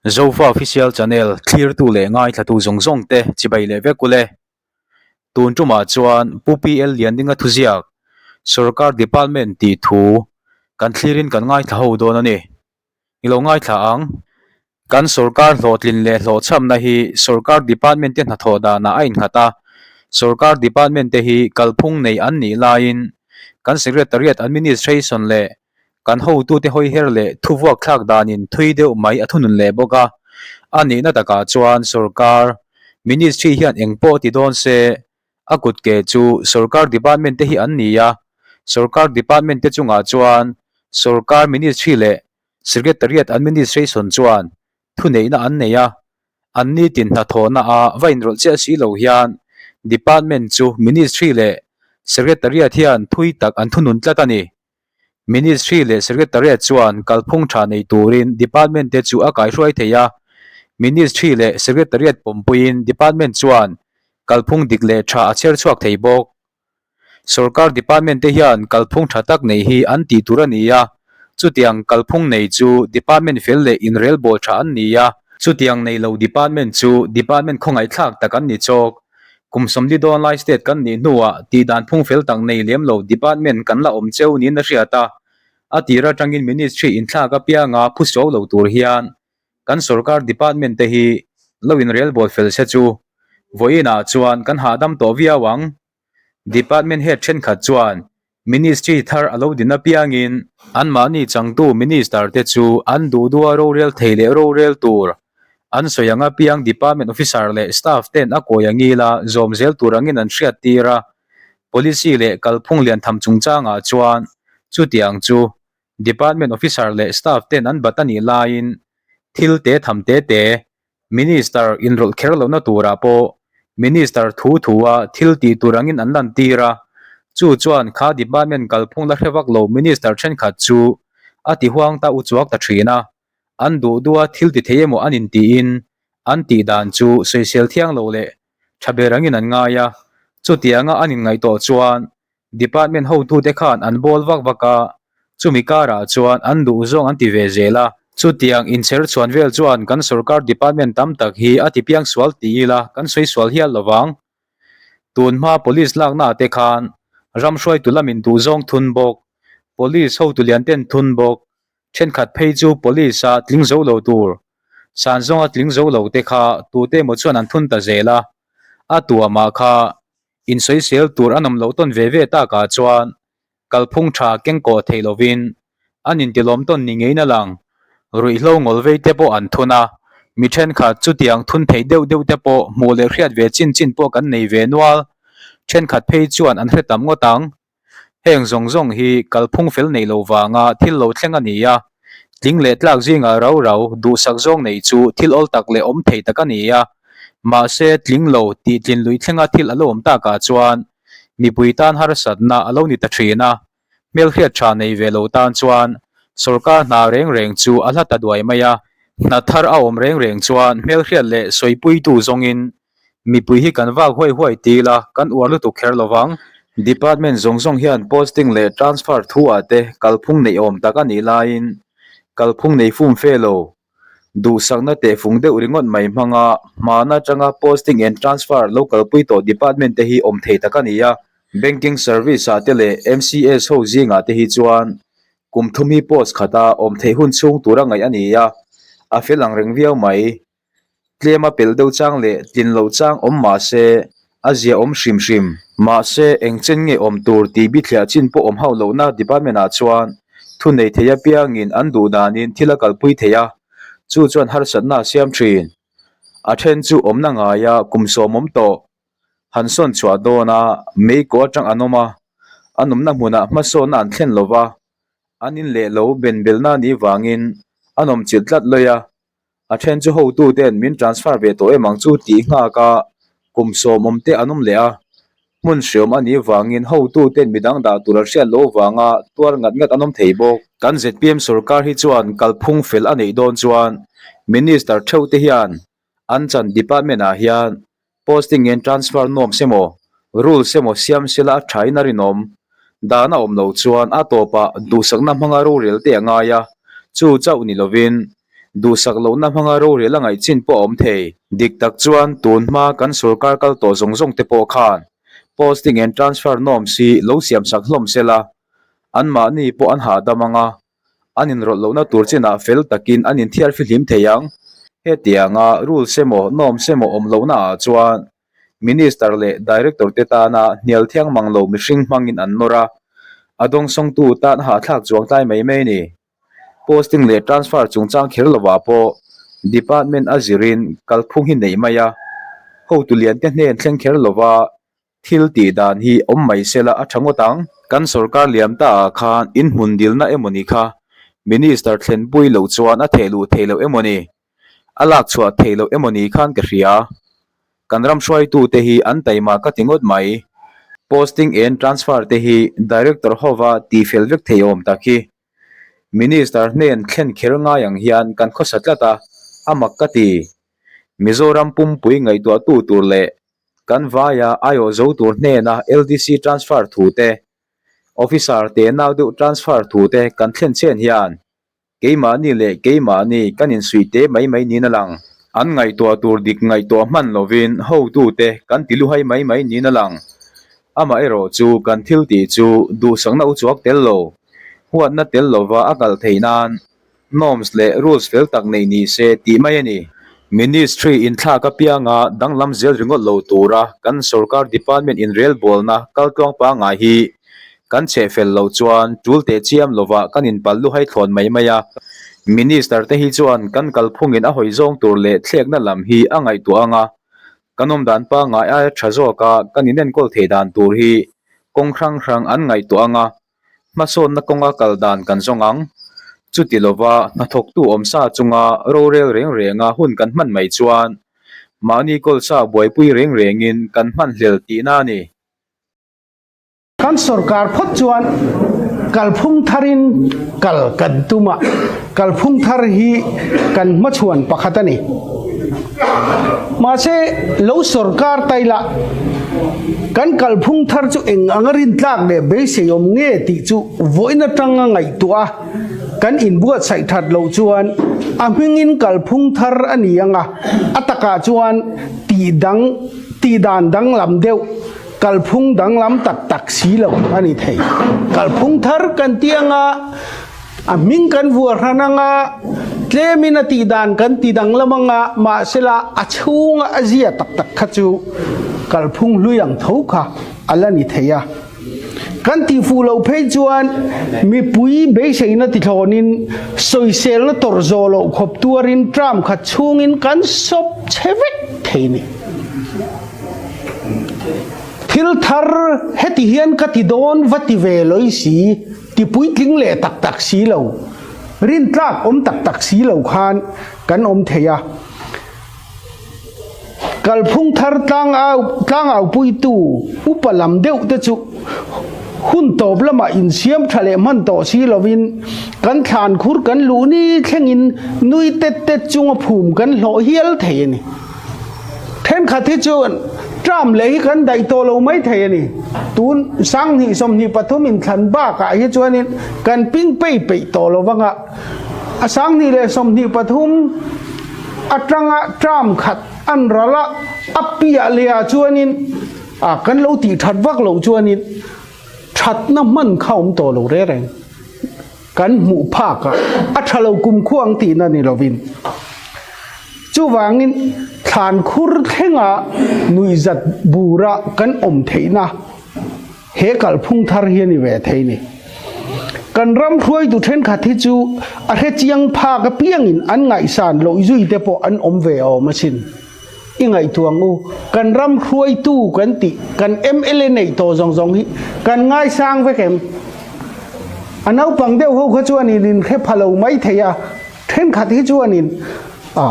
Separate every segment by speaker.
Speaker 1: Zofa Official Channel thlirtu leh ngaithlatu zawng zawng te chibai leh vek ule. Tun tumah chuan Pu PL Liandinga thuziak Sorkar Department tih thu kan thlirin kan ngaithla ho dawn a ni. I lo ngaithla ang. Kan sorkar hlawhtlin leh hlawhchhamna hi sorkar department te hnathawh danah a innghat a. Sorkar department te hi kalphung nei an nih laiin kan Secretariat Administration leh kan hotute hawiher leh thuvuak thlak danin thui deuh mai a thunun leh bawk a. A nihna takah chuan sorkar ministry hian eng pawh ti dawn se a kut ke chu sorkar department te hi an ni a. Sorkar department te chungah chuan sorkar ministry leh Secretariat Administration chuan thuneihna an nei a, an nitin hnathawhna a va inrawlh chiah si lo hian Department chu Ministry leh Secretariat hian thui tak an thunun tlat a ni. Ministry leh Secretariat chuan kalphung tha nei turin Department te chu a kaihruai thei a, Ministry leh Secretariat pawmpuiin Department chuan kalphung dik leh tha a chher chhuak thei bawk. Sorkar department te hian kalphung tha tak nei hi an tih tur a ni a, chutiang kalphung nei chu department fel leh inrelbawl tha an ni a, chutiang nei lo department chu department khawngaihthlak tak an ni chawk. Kum sawmli dawn lai state kan nih hnuah tihdan phung fel tak nei lem lo department kan la awm cheu niin a hriat a, a tir atangin ministry inthlak apianga phu suau lo tur hian kan sorkar department te hi lo inrelbawl fel se chu vawiinah chuan kan hahdam tawh viau ang. Department head thenkhat chuan Ministry thar a lo din apiangin anmahni changtu Minister te chu an duh duha rorel thei leh rorel tur an sawi ang apiang Department officer leh staff ten a kawi angila zawm zel tur angin an hriat tir a. Policy leh kalphung liantham chungchangah chuan chutiang chu Department officer leh staff ten an bat a nih laiin thil te tham te te Minister inrawlh kher lohna turah pawh Minister thu thua thil tih tur angin an lantir a, chu chuan kha department kalphung la hre vak lo Minister thenkhat chu a ti huang ta uchuak ta thin a, an duh duha thil ti thei emaw an intiin an tih dan chu sawisel thiang lo leh tha ber angin an ngai a, chutianga an inngaihtuah chuan Department hotute khan an bawl vak vak a, chumi karah chuan an duh zawng an ti ve zel a. Chutiang inchher chhuan vel chuan kan sorkar department tam tak hi a ti piang sual ti ila kan sawi sual hial lo vang. Tun hma police lakna te khan ram hruaitu lamin duh zawng thun bawk, police hotu lian ten thun bawk, thenkhat phei chu police a tling zo lo tur, san zawnga tling zo lo te kha tute emaw chuan an thun ta zel a, a tuamah kha Insawisel tur an awm loh tawn ve ve takah chuan kalphung tha keng kawh theih lovin an intilawm tawn ni ngeiin a lang. Ruihhlo ngawl vei te pawh an thun a, mi thenkhat chutiang thun theih deuh deuh te pawh hmuh leh hriat ve chin chin pawh kan nei ve nual. Thenkhat phei chuan an hre tam ngawt ang. Heng zawng zawng hi kalphung fel neih loh vanga thil lo thleng a ni a, tling leh tlak zingah rau rau duhsak zawng neih chu thil awl tak leh awm thei tak a ni a, mahse tling lo tih tlin lui thlenga thil a lo awm takah chuan mipui tan harsatna a lo ni ta thin a, hmelhriat tha nei ve lo tan chuan sawrkar hna reng reng chu a hla ta duai mai a, hna thar a awm reng reng chuan hmelhriat leh sawipuitu zawngin Mipui hi kan vak huai huai ti ila kan uar lutuk kher lo vang. Department zawng zawng hian posting leh transfer thu ah te kalphung neih awm tak a nih laiin kalphung nei fum fe lo. Duhsakna tehfung deuh ringawt mai hmanga hmana atanga posting and transfer lo kalpui tawh department te hi awm thei tak a ni a. Banking service ah te leh MCS ho zingah te hi chuan kum thum hi post khata awm theih hun chhung tura ngaih a ni a, a fel ang reng viau mai. Tlema pel deuh chang leh tlin loh chang awm mah se, a zia awm hrim hrim. Mahse, eng chen nge awm tur tih bithliah chin pawh awm hauh lohna department ah chuan thu nei thei apiangin an duh danin thil a kalpui thei a, chu chuan harsatna a siam thin. A then chu awmna ngaia kum sawm awm tawh. Han sawn chhuah dawn a, mei kaw atang an awm a, an awmna hmunah hmasawnna an thlen lova, an in leh lo benbelna nih vangin an awm chilh tlat lawi a, A then chu hotu ten min transfer ve tawh em ang chu tih nghak a, kum sawm awm te an awm leh a. Hmun hreawm a nih vangin hotu ten midang dah tur an hriat loh vanga tuar ngat ngat an awm thei bawk. Kan zpm sorkar hi chuan kalphung fel a neih dawn chuan Minister theuh te hian an chan department ah hian Posting in transfer nuam se maw, rules emaw siam sela a thain a rinawm. Dan a awm loh chuan a tawpah duhsakna hmanga rorel te a ngai a, chu chauh ni lovin. Duhsak lohna hmanga rorel a ngaih chin pawh a awm thei. Dik tak chuan tun hma kan sorkar kal tawh zawng zawng te pawh khan posting and transfer norms hi lo siamsak hlawm se la, anmahni pawh an hahdam ang a, an inrawlh lohna tur chinah fel takin an inthiar fihlim thei ang. Hetianga rules emaw norms emaw awm lohna ah chuan Minister leh Director te tana hnial thiang mang lo mihring hmangin an nawr a, a dawngsawngtu tan a hahthlak chuang tlai mai mai a ni. Posting leh transfer chungchang kher lovah pawh Department a zirin kalphung hi neih mai a, hotu lian te hnen thleng kher lova thil tih dan hi awm mai sela a tha ngawt ang. Kan sorkar liam ta ah khan inhmun dilna emaw ni kha Minister thlenpui loh chuan a theh luh theih loh emaw ni? A lak chhuah theih loh emaw ni khan ka hria. Kan ram hruaitute hi an taima ka ti ngawt mai. Posting and transfer te hi Director hova tihfel vek thei awm tak hi. Minister hnen thlen kher ngai ang hian kan khawsa tlat a, a mak ka ti. Mizoram pumpui ngaihtuahtu tur leh kan vaia aiawh zo tur hnena LDC transfer thu te, Officer tenau deuh transfer thu te kan thlen chen hian Keimahni leh keimahni kan insuih te mai mai niin a lang. An ngaihtuah tur dik ngaihtuah hman lovin hotute kan ti luhai mai mai niin a lang. Amaherawh chu kan thil tih chu duhsakna uchuak tel lo, huatna tel lova a kal theih nan norms leh rules fel tak neih ni se tih mai a ni. Ministry inthlak apianga danglam zel ringawt lo tura kan sorkar department inrelbawlna kaltluang pangngai hi Kan chheh fel loh chuan tul teh chiam lovah kan inpal luhai thlawn mai mai a. Minister te hi chuan kan kalphungin a hawi zawng tur leh thlekna lam hi a ngaihtuah ang a, kan awm dan pangngai aia tha zawka kan inenkawl thei dan tur hi kawng hrang hrang an ngaihtuah ang a, hmasawnna kawnga kal dan kan zawng ang. Chuti lova hnathawktu awmsa chunga rorel reng renga hun kan hman mai chuan mahni kawlsa buaipui reng rengin kan hmanhlel tihna a ni.
Speaker 2: Kan sorkar phawt chuan kalphung tharin kal kan tum a, kalphung thar hi kan hmachhuan pakhat a ni. Mahse, lo sorkar ta ila kan kalphung thar chu eng anga rintlak leh beisei awm nge tih chu vawiin atanga ngaihtuah a kan inbuatsaih that loh chuan a hmingin kalphung thar a ni ang a, a takah chuan tih dang tihdan danglam deuh Kalphung danglam tak tak si lo a ni thei. Kalphung thar kan ti anga, a hming kan vuah hran anga, tlemin a tih dan kan ti danglam anga, mahsela a chhunga a zia tak tak kha chu kalphung hlui ang tho kha a la ni thei a. Kan tih fuh loh phei chuan mipui beiseina tithlawnin sawiselna tawrh zawh loh khawp tuarin tram khat chhungin kan sawp chhe vek thei a ni. Thil thar heti hian ka ti dawn va ti ve lawih si, ti puitling leh tak tak si lo, rintlak awm tak tak si lo khan kan awm thei a. Kalphung thar tlangau tlangaupuitu upa lam deuh te chu hun tawp lamah insiam tha leh hman tawh si lovin kan thlan khur kan luh ni thlengin nui tet tet chunga phum kan hlawh hial thei a ni. Thenkhat hi chuan term leh hi kan daih tawh lo mai thei a ni. Tun sanghnih 23 inthlan bakah hi chuanin kan ping pei peih tawh lo vang a, a 2023 atanga term khat an ral a, a piah lehah chuanin a kan lo tih that vak loh chuanin thatna hman kha awm tawh lo reng reng. Kan hmuh phakah a tha lo kumkhua ang tihna ni lovin. Chuvangin thlan khur thlenga nuihzat bura kan awm theihna he kalphung thar hi a ni ve thei ni. Kan ram hruaitu thenkhat hi chu a hrechiang phak apiangin an ngaihsan loh zui te pawh an awm ve awm asin. I ngaihtuah ang u, kan ram hruaitu kan tih, kan mla neih tawh zawng zawng hi kan ngaisang vek em? A naupang deuh ho kha chuanin inhre pha lo mai thei a. Thenkhat hi chuanin a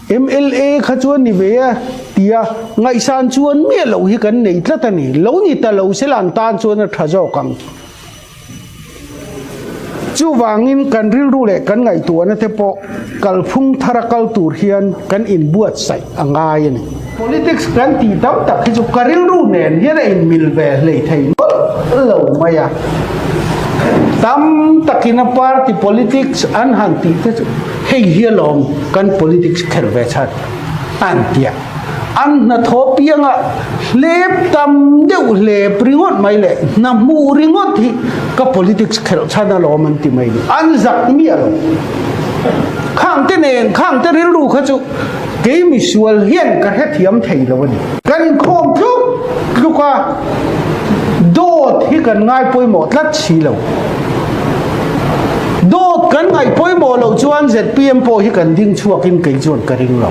Speaker 2: mla kha chuan ni ve a tia ngaihsan chuan miah loh hi kan nei tlat a ni. Lo ni ta lo sela an tan chuan a tha zawk ang. Chuvangin kan rilru leh kan ngaihtuahna te pawh kalphung thara kal tur hian kan inbuatsaih a ngai a ni. Politics kan tih tam tak hi chu ka rilru nen hian a inmil ve hlei thei mawlh lo mai a. Tam takin a party politics an han tih te chu Hei hi alawm kan politics khelh ve chhan an tia. An hnathawh pianga hlep tam deuh hlep ringawt mai leh hna hmuh ringawt hi ka politics khelh chhan alawm an ti mai ni. An zak miah lo. Khang te nen khang te rilru kha chu kei misual hian ka hrethiam thei lo a ni. Kan inkhawm tluk tluk a, dawt hi kan ngai pawimawh tlat si lo. Dawt kan ngaih pawimawh loh chuan zpm pawh hi kan ding chhuakin kei chuan ka ring lo.